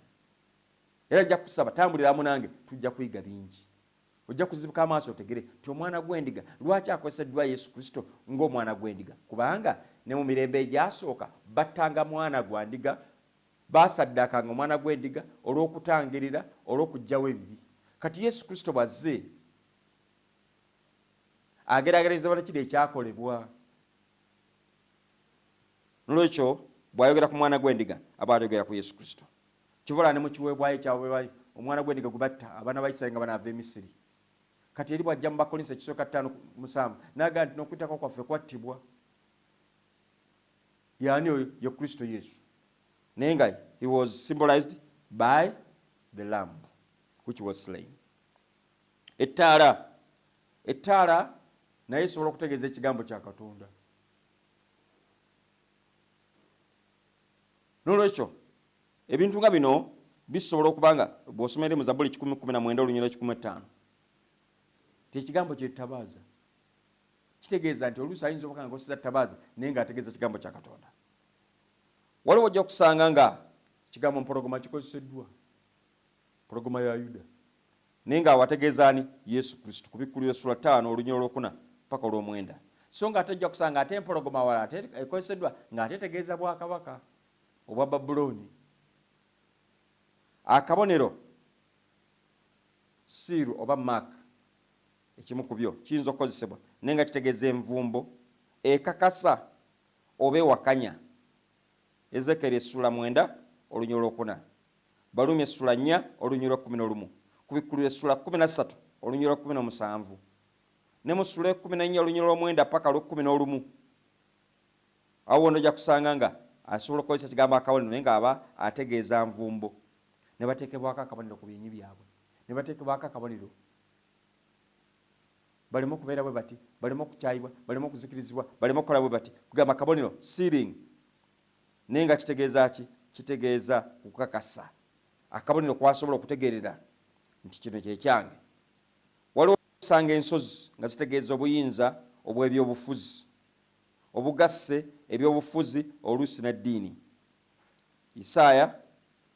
Era ajja kusaba tambulira wamu nange, tujja kuyiga bingi. Ojja kuzibuka amaaso otegere nti omwana gw'endiga lwaki akozeseddwa Yesu Kristo ng'omwana gw'endiga, kubanga ne mu mirembe egyasooka battanga mwana gwa ndiga, baasaddaakanga omwana gw'endiga olw'okutangirira, olw'okuggyawo ebibi. Kati Yesu Kristo bw'azze ageraageranyizibwa ne kiri ekyakolebwa. Nolwekyo bw'ayogera ku mwana gw'endiga aba ayogera ku Yesu Kristo. Kivola ne mu kiweebwayo ekyaweebwayo omwana gw'endiga gwe batta abaana ba Isirayiri nga banaava e Misiri. Kati eri bw'ajja mu Bakkolinso ekisooka 5:7 n'agamba nti n'okuyitako kwaffe kwattibwa. Y'ani oyo? Ye Kristo Yesu. Naye nga he was symbolized by the lamb which was slain. Ettaala, ettaala naye esobola okutegeeza ekigambo kya Katonda. N'olwekyo ebintu nga bino bisobola okuba nga bw'osoma eri mu Zabbuli 119 olunyiriri 105 nti ekigambo kye ttabaaza, kitegeeza nti oluusi ayinza okuba nga akozesa ttabaaza naye ng'ategeeza kigambo kya Katonda. Waliwo ojja okusanga nga ekigambo mpologoma kikozeseddwa, mpologoma ya Yuda, naye ng'awo ategeeza ani? Yesu Kristo, ku Bikkulirwa essula 5 olunyiriri olwokuna paka olwomwenda. So nga ate ojja kusanga ate empologoma awalala ate ekozeseddwa ng'ate etegeeza bwakabaka obwa Babulooni. Akabonero, siiru oba mark, ekimu ku byo kiyinza okukozesebwa naye nga kitegeeza envumbo ekakasa oba ewakanya. Ezekeeri essula 9 olunyiriri olwokuna, Baruumi essula 4 olunyiriri lwa 11, Kubikkulirwa essula 13 olunyiriri lwa 17, ne mu ssula 14 olunyiriri lw'omwenda paka olw'ekkumi n'olumu. Awo wonna ojja kusanga nga asobola okukozesa ekigambo akabonero naye ng'aba ategeeza nvumbo. Ne bateekebwako akabonero ku byenyi byabwe, ne bateekebwako akabonero baleme okubeera bwe bati, baleme okukyayibwa, baleme okuzikirizibwa, baleme okukola bwe bati. Kugamba akabonero, sealing, naye nga kitegeeza ki? Kitegeeza kukakasa. Akabonero kw'asobola okutegeerera nti kino kye kyange. Waliwo osanga ensozi nga zitegeeza obuyinza obw'ebyobufuzi, obugasse ebyobufuzi oluusi n'eddiini. Isaaya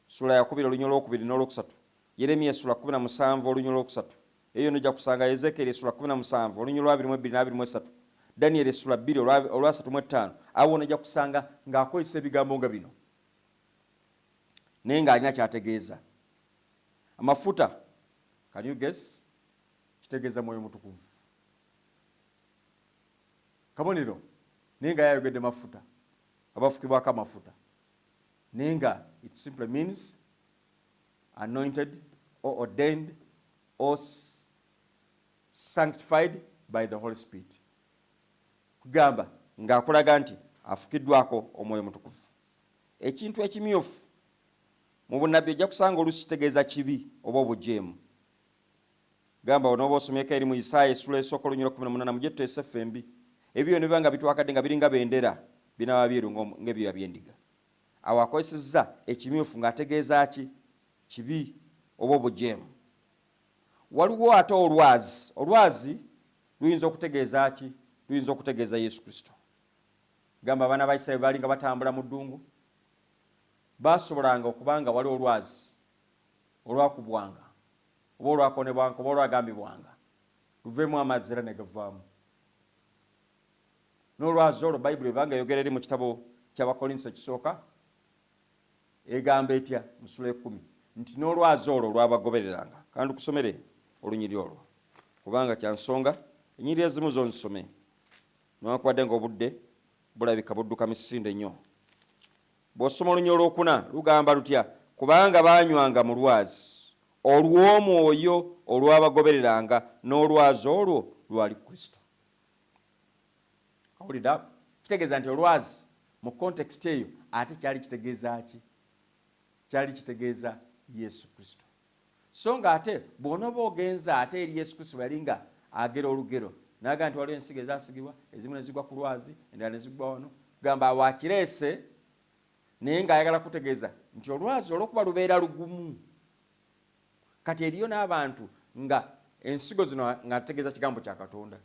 ssuula ya kubiri oluny olwokubiri n'olwokusatu, Yeremiya essula 17 oluny olwokusatu, eyo yonna ojja kusanga Ezeekyeri essula 17 oluny olwa 22 n'abiri mu esatu, Daniyeri essula 2 olwa 35, awo wonna ojja kusanga ng'akozesa ebigambo nga bino naye ng'alina ky'ategeeza. Amafuta, can you guess? Kitegeeza Mwoyo Mutukuvu. Kabonero naye nga yayogedde mafuta, abafukibwako amafuta, naye nga it simply means anointed or ordained or sanctified by the Holy Spirit. Kugamba ng'akulaga nti afukiddwako Omwoyo Mutukuvu. Ekintu ekimyufu mu bunnabbi ojja kusanga oluusi kitegeeza kibi oba obujeemu. Gamba onooba osomyeko eri mu Isaaya essula esooka olunyiriri 18, mujje tuteese ffembi. Ebyo byonna biba nga bitwakadde nga biringa bendera, binaaba byeru ng'ebyoya by'endiga. Awo akozesezza ekimyufu ng'ategeeza ki? Kibi oba obujeemu. Waliwo ate olwazi. Olwazi luyinza okutegeeza ki? Luyinza okutegeeza Yesu Kristo. Gamba abaana ba Isirayiri baali nga batambula mu ddungu, baasobolanga okuba nga waliwo olwazi olwakubwanga oba olwakonebwanga oba olwagambibwanga luveemu amazzi era ne gavaamu. N'olwazi olwo Bayibuli ebanga eyogera eri mu kitabo ky'Abakolinso ekisooka egamba etya mu ssula 10 nti n'olwazi olwo lwabagobereranga. Kandi kusomere olunyiriri olwo kubanga kya nsonga, ennyiriri ezimu zo nzisome newankubadde ng'obudde bulabika budduka misinde nnyo. Bw'osoma olunyiriri olwokuna lugamba lutya? Kubanga baanywanga mu lwazi olw'omwoyo olwabagobereranga, n'olwazi olwo lwali Kristo. Awulidde ako? Kitegeeza nti olwazi mu context eyo ate kyali kitegeeza ki? Kyali kitegeeza Yesu Kristo. So nga ate bw'onooba ogenza ate eri Yesu Kristo bwe yali nga agera olugero, n'agamba nti waliwo ensigo ezaasigibwa, ezimu ne zigwa ku lwazi, endala ne zigwa wano. Kugamba awo akireese, naye ng'ayagala kutegeeza nti olwazi olw'okuba lubeera lugumu. Kati eriyo n'abantu nga ensigo zino ng'ategeeza kigambo kya Katonda.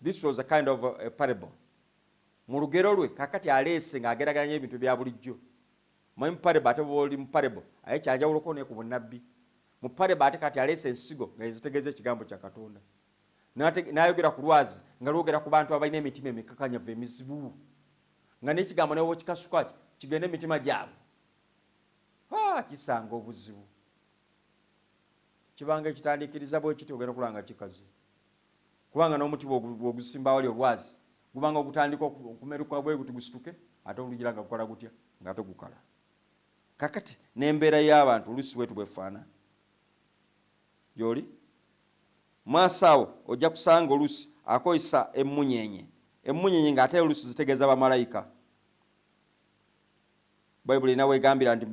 This was a kind of a parable. Mu lugero lwe kakati aleese ng'ageraageranya ebintu bya bulijjo. Manyi mu parable ate bw'oli mu parable, aye kyanjawuloko ne ku bunnabbi. Mu parable ate kati aleese ensigo nga ezitegeeza ekigambo kya Katonda. N'ayogera ku lwazi nga lwogera ku bantu abalina emitima emikakanyavu emizibu. Nga n'ekigambo ne bw'okikasuka kigenda emitima gyabwe. Kisanga obuzibu. Kibanga ekitandikiriza bwe kityo ogenda okulaba nga kikaze. Kubanga n'omuti bw'ogusimba awali olwazi, gubanga ogutandika okumeruka bwe guti gusituke, ate olugira nga gukola gutya, ng'ate gukala. Kakati n'embeera y'abantu oluusi bwetu bwefaana. Gy'oli? Maaso awo ojja kusanga oluusi akozesa emmunyeenye. Emmunyeenye ng'ate oluusi zitegeeza bamalayika. Bayibuli erina weegambira nti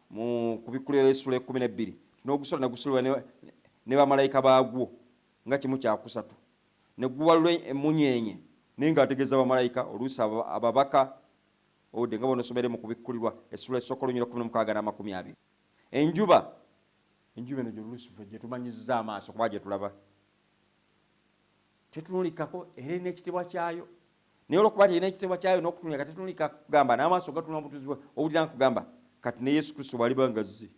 mu kubikkulirwa essula ekkumi n'ebbiri, n'ogusolo ne gusulibwa ne bamalayika baagwo nga kimu kya kusatu. Ne guwalula emmunyeenye naye ng'ategeeza bamalayika, oluusi ababaka, owudde nga bw'onosomere mu kubikkulirwa essula esooka olunyiriri lwa 16 n'amakumi abiri. Enjuba, enjuba eno gy'oluusi ffe gye tumanyizza amaaso kuba gye tulaba. Tetunuulikako era erina ekitiibwa kyayo. Naye olw'okuba nti erina ekitiibwa kyayo n'okutunuulika tetunuulika kugamba n'amaaso gatunula obutuuzi bwe, owulira nkugamba kati ne Yesu Kristo bw'aliba ng'azze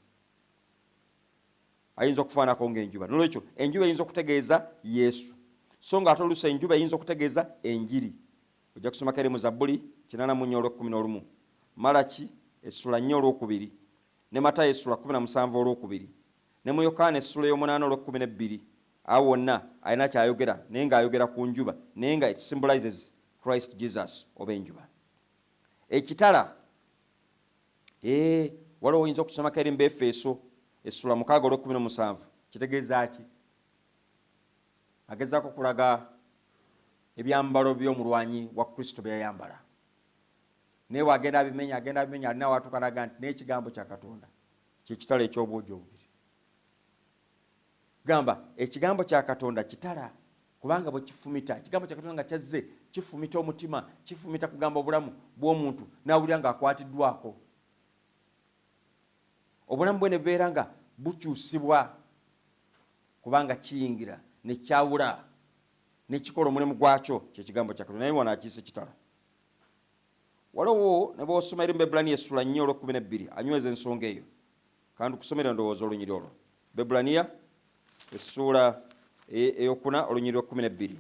ayinza okufaanako ng'enjuba. Noolwekyo enjuba eyinza okutegeeza Yesu, so ng'ate oluusi enjuba eyinza okutegeeza enjiri. Ojja kusomako eri mu Zabbuli 84 olw'ekkumi n'olumu, Malaki essula 4 olw'okubiri, ne Matayo essula 17 olw'okubiri, ne mu Yokaana essula ey'omunaana olw'ekkumi n'ebbiri. Awo wonna alina ky'ayogera, naye ng'ayogera ku njuba, naye nga it symbolizes Christ Jesus oba enjuba. Ekitala, waliwo oyinza okusomako eri mu Befeso essula 6 olw'ekkumi n'omusanvu. Kitegeeza ki? Agezaako kulaga ebyambalo by'omulwanyi wa Kristo bye yayambala. Naye bw'agenda abimenya, agenda abimenya, alina w'atuuka n'agamba nti n'ekigambo kya Katonda kye kitala eky'obwogi obubiri. Gamba ekigambo kya Katonda kitala, kubanga bwe kifumita, ekigambo kya Katonda nga kyazze kifumita omutima, kifumita kugamba obulamu bw'omuntu, n'awulira ng'akwatiddwako. Obulamu bwe ne bubeera nga bukyusibwa, kubanga kiyingira ne kyawula ne kikola omulimu gwakyo, kye kigambo kya Katonda. Naye wano akiise kitala. Waliwo ne bw'osoma eri mu Bebbulaniya essula 4 olw'ekkumi n'ebbiri, anyweza ensonga eyo. Kandi kusomera ndowooza olunyiriri olwo. Bebbulaniya essuula ey'okuna olunyiriri lw'ekkumi n'ebbiri.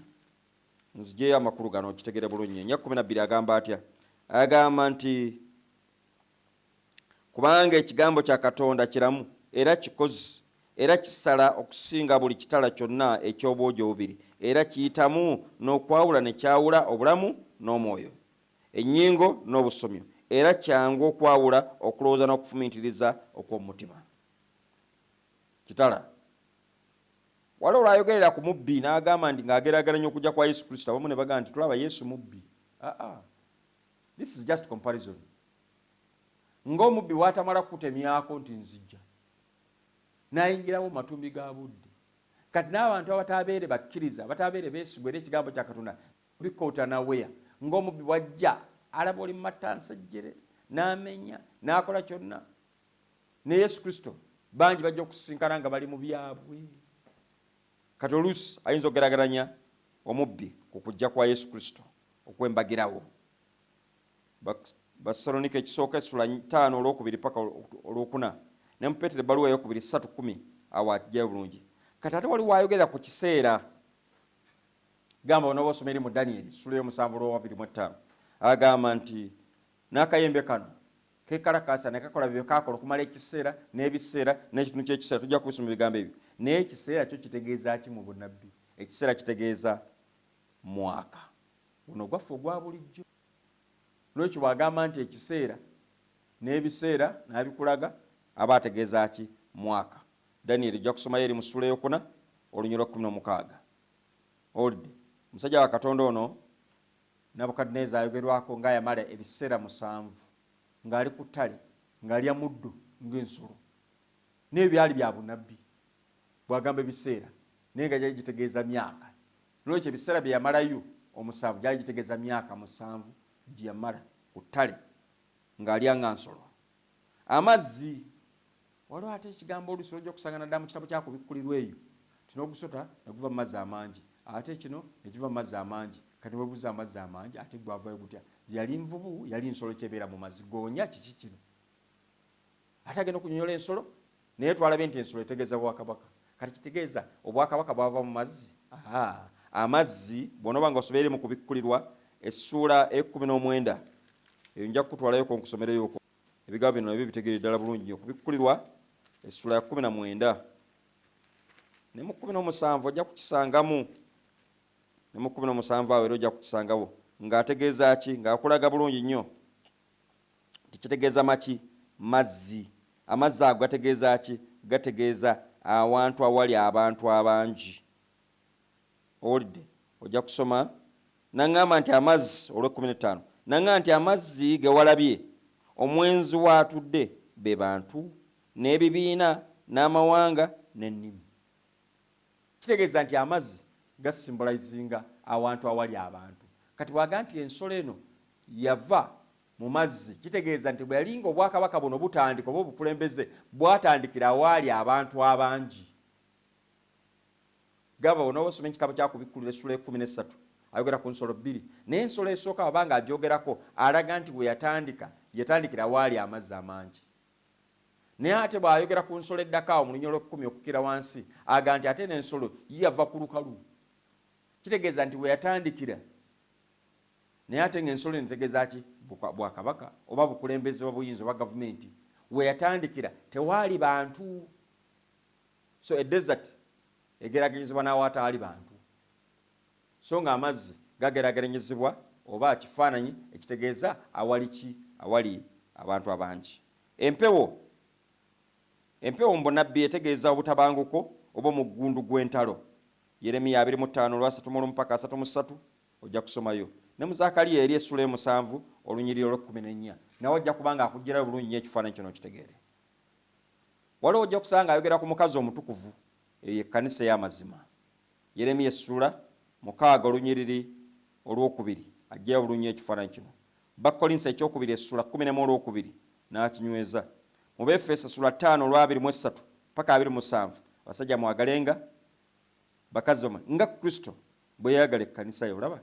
Nziggyeyo amakulu gano okitegere bulungi. 4:12 agamba atya? Agamba nti kubanga ekigambo kya Katonda kiramu era kikozi era kisala okusinga buli kitala kyonna eky'obwogi obubiri, era kiyitamu n'okwawula ne kyawula obulamu n'omwoyo, ennyingo n'obusomyo, era kyangu okwawula okulowooza n'okufumiitiriza okw'omu mutima. Kitala. Waliwo olwayogerera ku mubbi n'agamba nti ng'ageraageranya okujja kwa Yesu Kristo, abamu ne bagamba nti tulaba Yesu mubbi. This is just comparison. Ng'omubbi bw'atamala kukutemyako nti nzijja, n'ayingirawo mu matumbi ga budde. Kati n'abantu abatabeere bakkiriza, abatabeere beesigwa eri ekigambo kya Katonda, bikootanaweya. Ng'omubbi bw'ajja alaba oli mu mattansejjere, n'amenya, n'akola kyonna. Ne Yesu Kristo bangi bajja okusisinkana nga bali mu byabwe. Kati oluusi ayinza okugeraageranya omubbi ku kujja kwa Yesu Kristo okw'embagirawo. Basessaloniika ekisooka essula 5 olwokubiri paka olwokuna, ne mu Peetero ebbaluwa eyokubiri 3:10, awo ajjayo bulungi. Kati ate waliwo ayogerera ku kiseera, gamba onooba osoma eri mu Danyeri essula ey'omusanvu olw'abiri mu ttaano, agamba nti n'akayembe kano kekalakaasa ne kakola bye kakola okumala ekiseera n'ebiseera n'ekitundu ky'ekiseera. Tujja kubisoma ebigambo ebyo. Naye ekiseera kyo kitegeeza ki mu bunnabbi? Ekiseera kitegeeza mwaka guno gwaffe ogwa bulijjo. Lwekyo bw'agamba nti ekiseera n'ebiseera n'abikulaga, aba ategeeza ki? Mwaka. Danyeri ojja kusomayo eri mu ssuula ey'okuna olunyiriri lwa 16. Owulidde? Omusajja wa Katonda ono Nabukadduneeza ayogerwako ng'ayamala ebiseera 7 ng'ali ku ttale ng'alya muddo ng'ensolo. Naye byali bya bunnabbi bw'agamba ebiseera, naye nga gyali gitegeeza myaka. N'olwekyo ebiseera bye yamalayo 7 gyali gitegeeza myaka 7 gye yamala ku ttale ng'alya nga nsolo. Amazzi, waliwo ate ekigambo oluusi lw'ojja okusanga naddala mu kitabo kya Kubikkulirwa eyo nti n'ogusota ne guva mu mazzi amangi, ate kino ne kiva mu mazzi amangi. Kati weebuuza amazzi amangi ate gwavayo gutya? Yali nvubu, yali nsolo kyebeera mu mazzi, goonya kiki kino? Ate agenda okunyonyola ensolo, naye twalabye nti ensolo etegeeza bwakabaka. Kati kitegeeza obwakabaka bwava mu mazzi. Aha, amazzi bw'onooba nga osobeere mu Kubikkulirwa essuula 19, eyo nja kukutwalayoko nkusomereyoko ebigambo bino nabyo bitegeere ddala bulungi nnyo. Kubikkulirwa essuula ya 19 ne mu 17 ojja kukisangamu, ne mu 17 awo era ojja kukisangawo ng'ategeeza ki? Ng'akulaga bulungi nnyo nti kitegeeza maki? Mazzi. Amazzi ago gategeeza ki? Gategeeza awantu awali abantu abangi. Owulidde? Ojja kusoma n'aŋŋamba nti amazzi olw'ekkumi n'ettaano, n'aŋŋamba nti amazzi ge walabye omwenzi w'atudde be bantu n'ebibiina n'amawanga n'ennimi. Kitegeeza nti amazzi gasymbolizinga awantu awali abantu. Kati bw'aga nti ensolo eno yava mu mazzi, kitegeeza nti bwe yalinga obwakabaka buno butandika oba obukulembeze bwatandikira awaali abantu abangi. Gamba bw'onooba osoma ekitabo kya Kubikkulirwa essuula 13, ayogera ku nsolo 2, naye ensolo esooka bw'aba ng'agyogerako alaga nti bwe yatandika, yatandikira awaali amazzi amangi. Naye ate bw'ayogera ku nsolo eddako awo mu lunyolo lw'ekkumi okukkira wansi, aga nti ate n'ensolo ye yava ku lukalu. Kitegeeza nti bwe yatandikira, naye ate ng'ensolo eno etegeeza ki? Bwakabaka oba bukulembeze oba buyinza oba gavumenti. We yatandikira tewaali bantu. So e desert egeraageranyizibwa n'awataali bantu, so ng'amazzi gageraageranyizibwa oba kifaananyi ekitegeeza awali ki? Awali abantu abangi. Empewo, empewo mu bunnabbi etegeeza obutabanguko oba omuggundu gw'entalo. Yeremiya 25 olwa 31 paka 33 ojja kusomayo, ne mu Zaakaliya eri essula 7 olunyiriri olw'ekkumi n'ennya, nawe ojja kuba nga akuggyirayo bulungi nnyo ekifaananyi kino okitegeere. Waliwo ojja kusanga ayogera ku mukazi omutukuvu, eyo ekkanisa ey'amazima. Yeremiya essula 6 olunyiriri olwokubiri ajjayo bulungi nnyo ekifaananyi kino. Bakkolinso ekyokubiri essula 11 olwokubiri n'akinyweza. Mu Befeso essula 5 olwa 23 paka 27, abasajja mwagalenga bakazi bamwe nga Kristo bwe yayagala ekkanisa ye. Olaba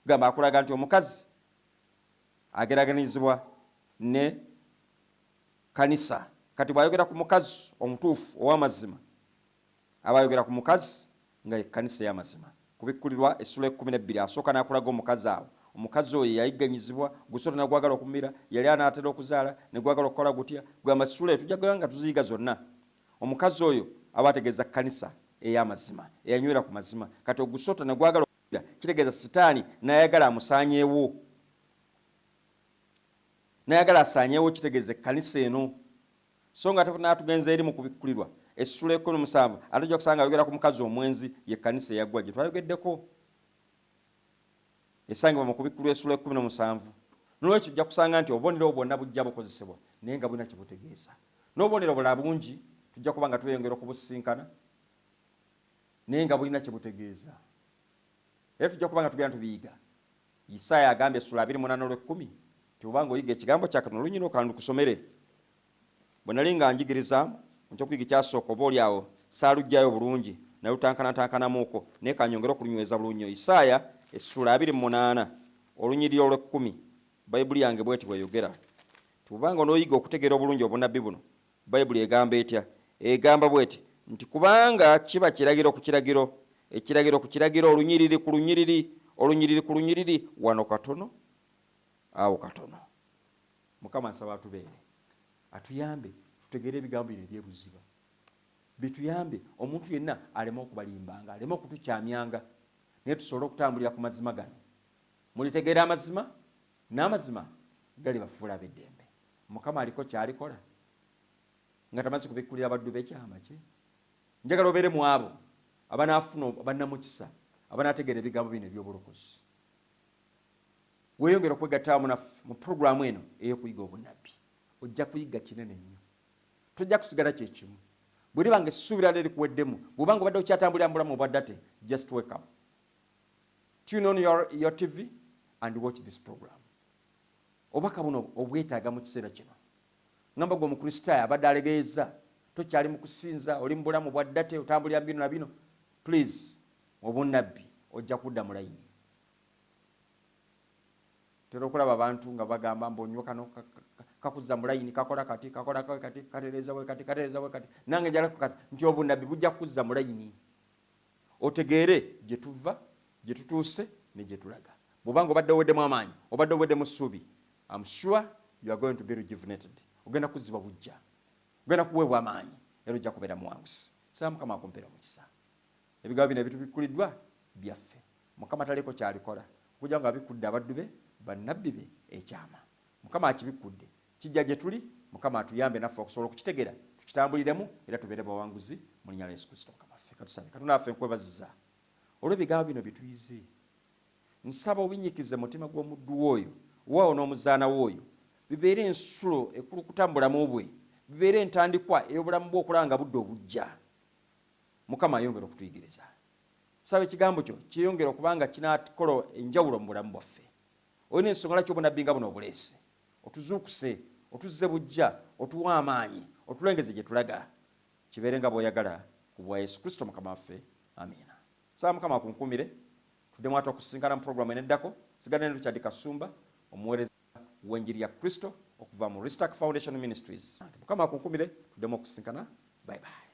gamba akulaga nti omukazi ageraageranyizibwa ne kanisa. Kati bw'ayogera ku mukazi omutuufu ow'amazima, aba ayogera ku mukazi nga ekkanisa ey'amazima. Kubikkulirwa essula 12 asooka n'akulaga omukazi awo. Omukazi oyo yayigganyizibwa, gusota nagwagala okumira, yali anaatera okuzaala ne gwagala okukola gutya. Gamba essula eyo tujja nga tuziyiga zonna. Omukazi oyo aba ategeeza kkanisa ey'amazima eyanywera ku mazima. Kati ogusota ne gwagala okumira, kitegeeza Sitaani n'ayagala amusaanyeewo, n'ayagala asaanyeewo, kitegeeza ekkanisa eno. So nga n'atugenza eri mu Kubikkulirwa essula 17, ate ojja kusanga ayogera ku mukazi omwenzi, ye kkanisa eyaggwa gye twayogeddeko, esangibwa mu Kubikkulirwa essula 17. Nolwekyo ojja kusanga nti obubonero bwonna bujja bukozesebwa, naye nga bulina kye butegeeza. N'obubonero bulala bungi tujja kuba nga tweyongera okubusisinkana, naye nga bulina kye butegeeza, era tujja kuba nga tugenda tubiyiga. Isaaya agambye essula 28 olw'ekkumi ti obanga oyiga ekigambo kya Katonda olunyina okandukusomere. Bwe nali nga njigiriza mu kyokuyiga ekyasooka, oba oli awo saalugjayo bulungi, nalutankanatankanamuuko, naye kanyongere okulunyweza bulungi nnyo. Isaaya essula 28 olunyiriri olw'ekkumi, Bayibuli yange bweti bweyogera ti bwobanga onooyiga okutegeera obulungi obunnabbi buno, Bayibuli egamba etya? Egamba bweti nti kubanga kiba kiragiro ku kiragiro, ekiragiro ku kiragiro, olunyiriri ku lunyiriri, olunyiriri ku lunyiriri, wano katono, awo katono. Mukama nsaba atubeere, atuyambe tutegeere ebigambo bino ebyebuziba, bituyambe omuntu yenna aleme okubalimbanga, aleme okutukyamyanga, naye tusobole okutambulira ku mazima gano. Mulitegeera amazima, n'amazima galibafuula ab'eddembe. Mukama aliko kyalikola nga tamaze kubikkulira baddu b'ekyama kye. Njagala obeere mu abo abanaafuna bannamukisa abanaategeera ebigambo bino eby'obulokozi. Weeyongere okwegatta wamu naffe mu puroguramu eno ey'okuyiga obunnabbi. Ojja kuyiga kinene nnyo, tojja kusigala kyekimu. Bwe liba nga essuubi lala erikuweddemu, bw'obanga obadde okyatambulira mu bulamu obwa ddate, just wake up, tune on your TV and watch this program. Obubaka buno obwetaaga mu kiseera kino. Ngamba gwe Omukristaayo abadde alegeeza, tokyali mu kusinza, oli mu bulamu bwa ddate, otambulira mu bino na bino, please, obunnabbi ojja kudda mu layini. Tera okulaba abantu nga bagamba mbu onywa kano kakuzza mu layini, kakola kati, kakola kati, katereeza bwe kati, katereeza bwe kati. Nange njala kukasa nti obunnabbi bujja kukuzza mu layini, otegeere gye tuva, gye tutuuse ne gye tulaga. Bw'obanga obadde oweddemu amaanyi, obadde oweddemu ssuubi, I'm sure you are going to be rejuvenated. Ogenda kuzzibwa bujja, ogenda kuweebwa amaanyi, era ojja kubeera muwanguzi. Saba Mukama akumpeera omukisa. Ebigambo bino ebitubikkuliddwa byaffe. Mukama taliiko kyalikola okujja nga abikkudde abaddu be, bannabbi be ekyama. Mukama akibikkudde, kijja gye tuli. Mukama atuyambe naffe okusobola okukitegeera, tukitambuliremu era tubeere bawanguzi mu linnya lya Yesu Kristo Mukama waffe. Katusabe. Katonda waffe, nkwebaziza olw'ebigambo bino bye tuyize. Nsaba obinyikize mutima gw'omuddu w'oyo waawo n'omuzaana w'oyo, bibeere ensulo ekulukuta mu bulamu bwe, bibeere entandikwa ey'obulamu bwe okulaba nga budde obujja. Mukama ayongere okutuyigiriza. Saba ekigambo kyo kyeyongere okuba nga kinaakola enjawulo mu bulamu bwaffe. Olina ensonga lwaki obunabbi nga buno obuleese. Otuzuukuse, otuzze bujja, otuwe amaanyi, otulengeze gye tulaga. Kibeere nga bw'oyagala ku bwa Yesu Kristo Mukama waffe. Amiina. Saba Mukama akunkuumire, tuddemu ate okusinkana mu puroguramu eneddako. Sigadde ne Richard Kasumba, omuweereza w'enjiri ya Kristo okuva mu Ristak Foundation Ministries. Mukama akunkuumire, tuddemu okusinkana. Bye bye.